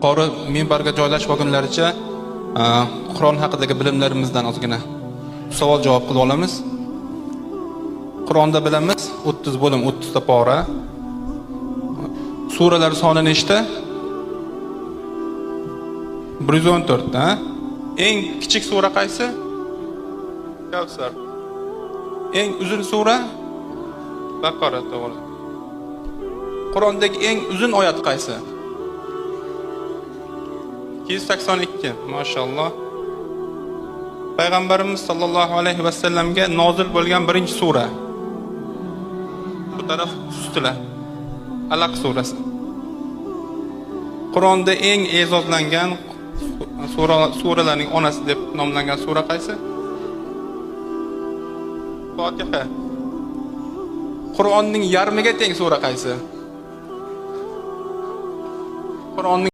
Qori minbarga joylashib olgunlaricha Qur'on haqidagi bilimlarimizdan ozgina savol javob qilib olamiz. Qur'onda bilamiz 30 bo'lim, 30 ta pora. Suralar soni nechta? 114 ta. Eng kichik sura qaysi? Kavsar. Eng uzun sura? Baqara, to'g'ri. Qur'ondagi eng uzun oyat qaysi? 282, mashalloh. Payg'ambarimiz sallallohu alayhi va sallamga nozil bo'lgan birinchi sura. Bu taraf sustila. Alaq surasi. Qur'onda eng e'zozlangan sura, suralarning onasi deb nomlangan sura qaysi? Fotiha. Qur'onning yarmiga teng sura qaysi? Qur'onning